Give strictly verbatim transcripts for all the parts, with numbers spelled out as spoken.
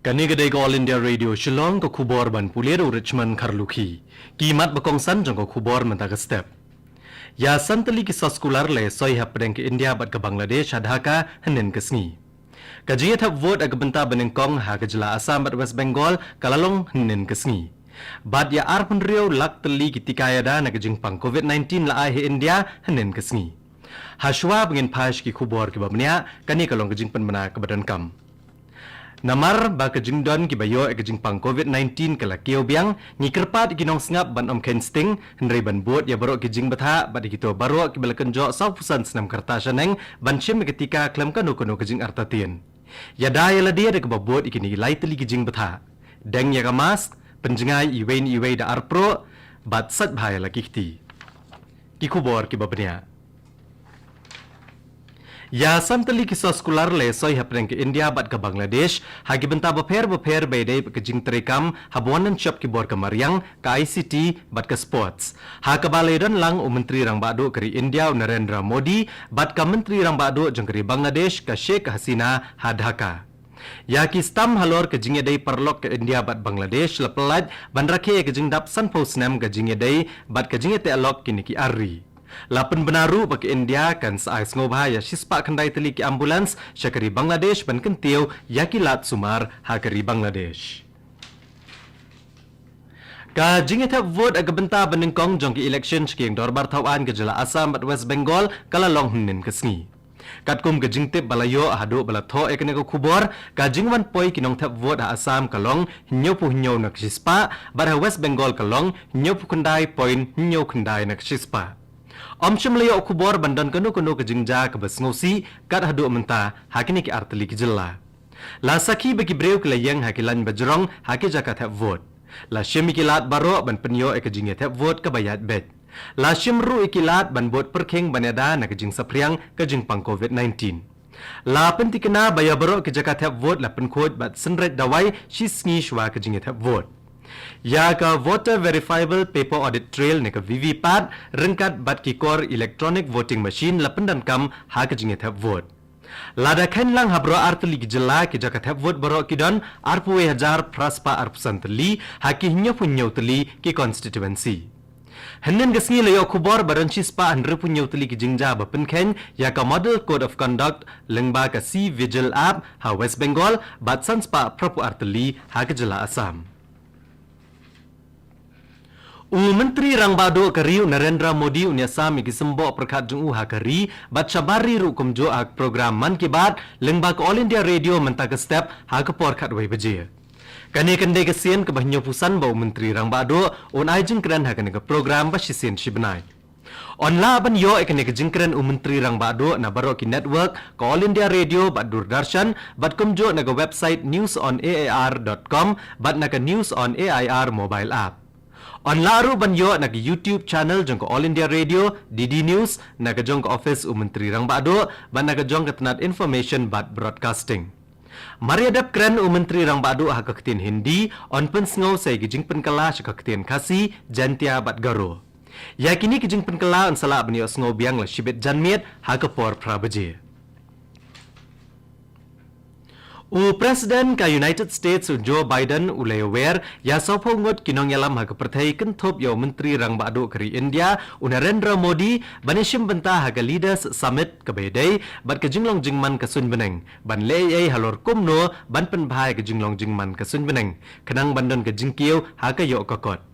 Kane ka dei ka All India Radio Shillong, ka khubor ban pule da u Richmond Kharlukhi. Ki mat ba kongsan jong ka khubor mynta ka step. Ïa san tylli ki soskular la ïa soi hapdeng ka India bad ka Bangladesh ha Dhaka hynnin ka sngi. Ka jingïathep vote ha ka bynta banyngkong ha ka jylla Assam bad West Bengal ka la long hynnin ka sngi. Bad ïa arphew hynriew lak tylli ki tika ïada na ka jingpang COVID nineteen la ai ha India hynnin ka sngi. Hashwa ba ngin phai sha ki khubor kiba bniah, kane ka long ka jingpynbna kaba donkam. Namar ba ka jingdon kiba ïoh ïa ka jingpang COVID nineteen ka la kiew biang, ngi kyrpad ïa ki nongsngap ban ym kheiñ sting, hynrei ban bud ïa baroh ki jingbthah bad ïa kito baroh kiba la kynjoh sawphew san snem ka rta shaneng ban shim ïa ka tika khlem kano kano ka jingartatien. Ïada ïa lade da kaba bud ïa kine ki lai tylli ki jingbthah. Deng ïa ka mask, pynjngai iwei na iwei da ar pruh, bad sait bha ïa la ki kti. Ki khubor kiba bniah. Ïa san tylli ki soskular la ïa soi hapdeng ka India bad ka Bangladesh ha ki bynta bapher bapher ba ïadei bad ka jingtreikam haba wan nang shop ki bor ka mariang, ka ICT bad ka sports. Ha kaba la ïadon lang u Myntri Rangbah Duh ka ri India u Narendra Modi bad ka Myntri Rangbah Duh jong ka ri Bangladesh ka Sheikh Hasina ha Dhaka. Ïa ki stamp halor ka jingïadei paralok ka India bad Bangladesh la pyllait ban rakhe ïa ka jingdap sanphew snem ka jingïadei bad ka jingïateh lok kine ki ar ri. La pynbna ruh ba ka India kan sa ai sngewbha ïa shispah khyndai tylli ki ambulance sha ka ri Bangladesh ban kyntiew ïa ki lad sumar ha ka ri Bangladesh. Ka jingïathep vote ha ka bynta banyngkong jong ka election sha ka ïing dorbar thaw aiñ ka jylla Assam bad West Bengal ka la long hynnin ka sngi. Katkum ka jingtip ba la ïoh haduh ba la thoh ïa kane ka khubor, ka jingwan poi ki nongthep vote ha Assam ka long hynñiewphew hynñiew na ka shispah, bad ha West Bengal ka long hynñiewphew khyndai point hynñiew khyndai na ka shispah. Ym shym la ïoh khubor ban don kano kano ka jingjia kaba sngewsih kat haduh mynta ha kine ki ar tylli ki jylla. La sakhi ba ki briew ki la ïeng ha ki lain ba jrong ha ki jaka thep vote. La shim ïa ki lad baroh ban pynïoh ïa ka jingïathep vote kaba ïaid beit. La shim ruh ïa ki lad ban bud pyrkhing ban ïada na ka jingsaphriang ka jingpang COVID nineteen. La pyntikna ba ïa baroh ki jaka thep vote la pynkhuid bad synreit dawai shi sngi shuwa ka jingïathep vote. Ïa ka Voter Verifiable Paper Audit Trail ne ka VVPAT ryngkat bad ki kor electronic voting machine la pyndonkam ha ka jingïathep vote. Lada kheiñ lang ha baroh ar tylli ki jylla, ki jaka thep vote baroh ki don arphew wei hajar phra spah arphew san tylli ha ki hynñiewphew hynñiew tylli ki constituency. Hynnin ka sngi la ïoh khubor ba don shispah hynriewphew hynñiew tylli ki jingjia ba pynkheiñ ïa ka Model Code of Conduct lyngba ka C-Vigil app ha West Bengal bad san spah phraphew ar tylli ha ka jylla Assam. U Myntri Rangbah Duh ka ri u Narendra Modi un ïasam ïa ki symboh pyrkhat jong u ha ka ri bad shabar ri ruh kumjuh ha ka program Mann Ki Baat lyngba ka All India Radio mynta ka step ha ka por khatwei baje. Kane kan dei ka sien kaba hynñiewphew san ba u Myntri Rangbah Duh un ai jingkren ha kane ka program ba shisien shi bnai. Yn lah ban ïoh ïa kane ka jingkren u Myntri Rangbah Duh na baroh ki network ka All India Radio bad Doordarshan bad kumjuh na ka website news on A I R dot com bad na ka News on A I R mobile app. Yn lah ruh ban ïoh na ka YouTube channel jong ka All India Radio, D D News, na ka jong ka office u Myntri Rangbah Duh bad na ka jong ka tnat Information bad Broadcasting. Mar ïa dep kren u Myntri Rangbah Duh ha ka ktien Hindi, yn pynsngew sa ïa ki jingpynkylla sha ka ktien Khasi, Jaintia bad Garo. Ïa kine ki jingpynkylla yn sa lah ban ïohsngew biang la shibit janmiet ha ka por phra baje. U President ka United States u Joe Biden u la ïawer ïa sawphew ngut ki nongïalam ha ka pyrthei kynthup ïa u Myntri Rangbah Duh ka ri India u Narendra Modi ban ïashim bynta ha ka Leaders Summit kaba ïadei bad ka jinglong jingman ka suiñ bneng, ban leh ei ei halor kumno ban pynbha ïa ka jinglong jingman ka suiñ bneng khnang ban don ka jingkiew ha ka ïoh ka kot.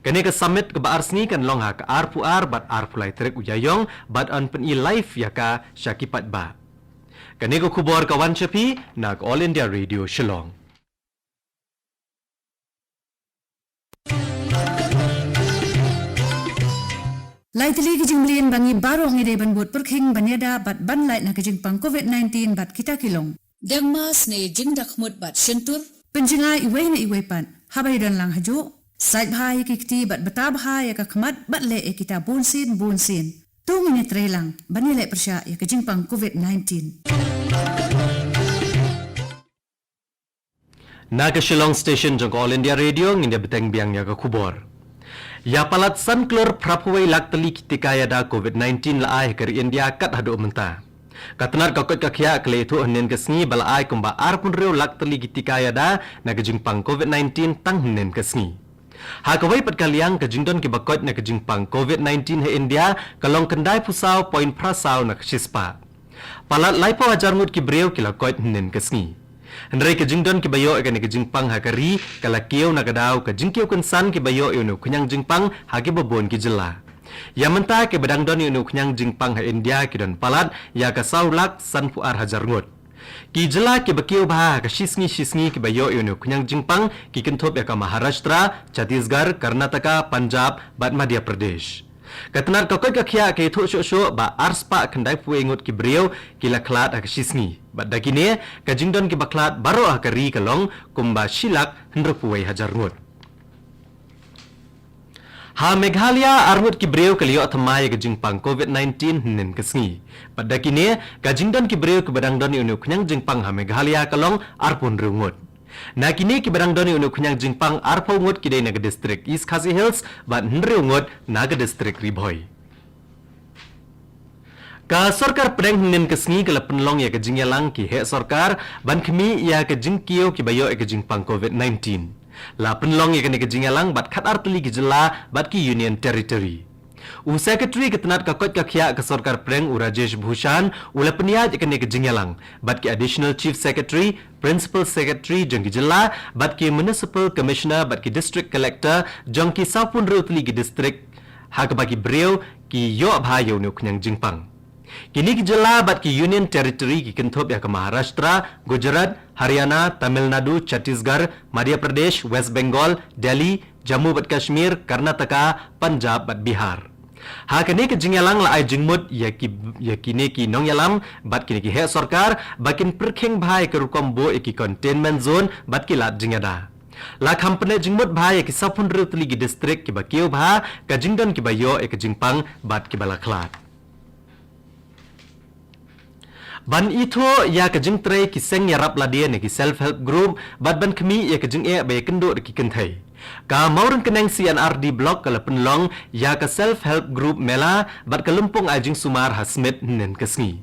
Kane ka summit kaba ar sngi kan long ha ka arphew ar bad arphew lai tarik u Ïaïong bad yn pyni live ïa ka sha ki paidbah. Kane ka khubor ka wan sha phi na ka All India Radio Shillong. Lai tylli ki jingmlien ba ngi baroh ngi dei ban bud pyrkhing ban ïada bad ban lait na ka jingpang COVID nineteen bad kita ki long: deng mask ne jingdakhmut bad shyntur, pynjngai iwei na iwei pat haba ïadon lang hajuh, sait bha ïa ki kti bad bata bha ïa ka khmat bad leh ïa kita bunsien bunsien. To ngin ïatreilang ban ïaleh pyrshah ïa ka jingpang COVID nineteen. Na ka Shillong Station jong ka All India Radio ngin ïa bteng biang ïa ka khubor. Ïa palat san klur phraphew wei lak tylli ki tika ïada COVID nineteen la ai ha ka ri India kat haduh mynta. Ka tnat ka koit ka khiah ka la ïathuh hynnin ka sngi ba la ai kumba arphew lak tylli ki tika ïada na ka jingpang COVID nineteen tang hynnin ka sngi. Ha kawei pat ka liang, ka jingdon kiba koit na ka jingpang COVID nineteen ha India ka long khyndai phew saw point phra saw na ka shispah. Palat laiphew hajar ngut ki briew ki la koit hynnin ka sngi. Hynrei ka jingdon kiba ïoh ïa kane ka jingpang ha ka ri ka la kiew na ka daw ka jingkiew kynsan kiba ïoh ïa une u khñiang jingpang ha kiba bun ki jylla. Ïa mynta kiba dang don ïa une u khñiang jingpang ha India ki don palat ïa ka saw lak sanphew ar hajar ngut. Ki jylla kiba kiew bha ha ka shisngi shisngi kiba ïoh ïa une u khñiang jingpang ki kynthup ïa ka Maharashtra, Chhattisgarh, Karnataka, Punjab bad Madhya Pradesh. Ka tnat ka koit ka khiah ka ïathuh shuh shuh ba arspah khyndaiphew wei ngut ki briew ki la khlad ha ka shisngi. Bad da kine, ka jingdon kiba khlad baroh ha ka ri ka long kumba shi lak hynriewphew wei hajar ngut. Ha Meghalaya, ar ngut ki briew ka la ïoh thymmai ïa ka jingpang COVID nineteen hynnin ka sngi. Bad da kine, ka jingdon ki briew kiba dang don ïa une u khñiang jingpang ha Meghalaya ka long arphew hynriew ngut. Na kine kiba dang don ïa une u khñiang jingpang, arphew ngut ki dei na ka distrik East Khasi Hills bad hynriew ngut na ka distrik Ri Bhoi. Ka sorkar pdeng hynnin ka sngi ka la pynlong ïa ka jingïalang ki heh sorkar ban khmih ïa ka jingkiew kiba ïoh ïa ka jingpang COVID nineteen. La pynlong ïa kane ka jingïalang bad khatar tylli ki jylla bad ki Union Territory. U Secretary ka tnat ka koit ka khiah ka sorkar pdeng, u Rajesh Bhushan, u la pynïaid ïa kane ka jingïalang bad ki Additional Chief Secretary, Principal Secretary jong ki jylla bad ki Municipal Commissioner bad ki District Collector jong ki sawphew hynriew tylli ki distrik ha kaba ki briew ki ïoh bha ïa une u khñiang jingpang. Kine ki jylla bad ki Union Territory ki kynthup ïa ka Maharashtra, Gujarat, Haryana, Tamil Nadu, Chhattisgarh, Madhya Pradesh, West Bengal, Delhi, Jammu bad Kashmir, Karnataka, Punjab bad Bihar. Ha kane ka jingïalang la ai jingmut ïa ki, ïa kine ki nongïalam bad kine ki heh sorkar ba kin pyrkhing bha ïa ka rukom buh ïa ki containment zone bad ki lad jingïada. La kham pyneh jingmut bha ïa ki sawphew hynriew tylli ki distrik kiba kiew bha ka jingdon kiba ïoh ïa ka jingpang bad kiba la khlad. Ban ithuh ïa ka jingtrei ki seng ïarap lade ne ki self help group bad ban khmih ïa ka jingeh ba ïakynduh da ki kynthei, ka Mawryngkneng C and R D Block ka la pynlong ïa ka self help group mela bad ka lympung ai jingsumar ha Smit hynnin ka sngi.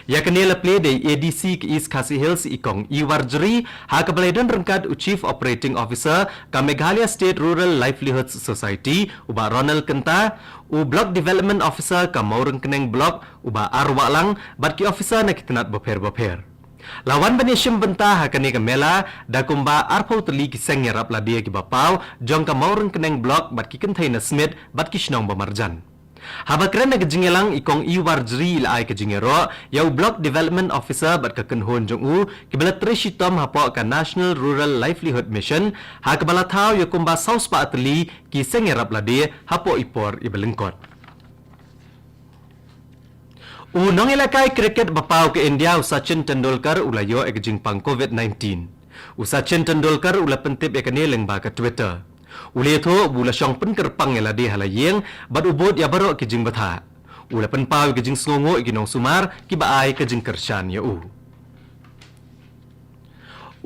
Ïa kane la plie da i A D C ka East Khasi Hills, i Kong Iwar Jri, ha kaba la ïadon ryngkat u Chief Operating Officer ka Meghalaya State Rural Livelihoods Society, u Bah Ronald Kynta, u Block Development Officer ka Mawryngkneng Block, u Bah R Wahlang, bad ki officer na ki tnat bapher bapher. La wan ban ïashim bynta ha kane ka mela da kumba arphew tylli ki seng ïarap lade kiba paw jong ka Mawryngkneng Block bad ki kynthei na Smit bad ki shnong ba marjan. Haba kren ha ka jingïalang, i Kong Iwar Jri i la ai ka jingïaroh ïa u Block Development Officer bad ka kynhun jong u kiba la trei shitom hapoh ka National Rural Livelihood Mission, ha kaba la thaw ïa kumba saw spah tylli ki seng ïarap lade hapoh i por iba lyngkot. U nongïalehkai cricket ba paw ka India, u Sachin Tendulkar, u la ïoh ïa ka jingpang COVID nineteen. U Sachin Tendulkar u la pyntip ïa kane lyngba ka Twitter. U la ïathuh ba u la shong pynkyrpang ïa lade ha la ïing bad u bud ïa baroh ki jingbthah. U la pynpaw ïa ka jingsngewnguh ïa ki nongsumar kiba ai ka jingkyrshan ïa u.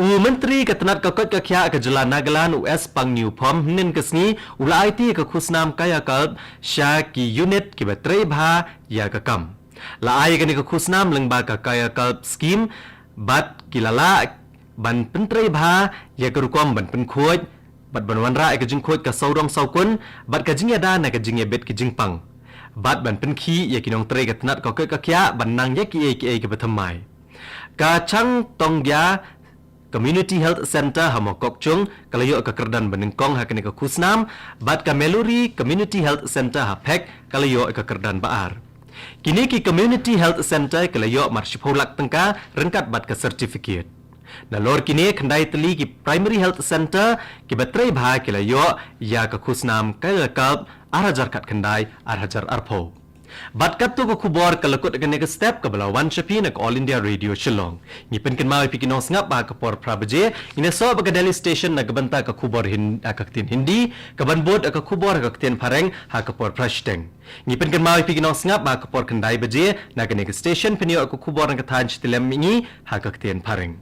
U Myntri ka tnat ka koit ka khiah ka jylla Nagaland, u S Pangniu Phom, hynnin ka sngi u la aiti ïa ka khusnam Kayakalp sha ki unit kiba trei bha ïa ka kam. La ai ïa kane ka khusnam lyngba ka Kayakalp Scheme bad ki la lah ban pyntrei bha ïa ka rukom ban pynkhuid bad ban wanrah ïa ka jingkhuid ka sawdong sawkun bad ka jingïada na ka jingïabit ki jingpang, bad ban pynkhih ïa ki nongtrei ka tnat ka koit ka khiah ban nang ïa kiei kiei kiba thymmai. Ka Changtongya Community Health Centre ha Mokokchung ka la ïoh ka kyrdan banyngkong ha kane ka khusnam, bad ka Meluri Community Health Centre ha Phek ka la ïoh ka kyrdan ba ar. Kine ki Community Health Centre ki la ïoh mar shiphew lak tyngka ryngkat bad ka certificate. Nalor kine, khyndai tylli ki Primary Health Centre kiba trei bha ki la ïoh ïa ka khusnam Kayakalp ar hajar khatkhyndai, ar hajar arphew. Bad katto ka khubor ka la kut ha kane ka step kaba la wan sha phi na ka All India Radio Shillong. Ngi pynkynmaw ïa phi ki nongsngap ba ha ka por phra baje ngin ïasoh bad ka Delhi Station na ka bynta ka khubor Hin-, ha ka ktien Hindi, kaban bud ïa ka khubor ha ka ktien Phareng ha ka por phra shiteng. Ngi pynkynmaw ïa phi ki nongsngap ba ha ka por khyndai baje na kane ka station phin ïoh ïa ka khubor na ka thaiñ shitilem mihngi ha ka ktien Phareng.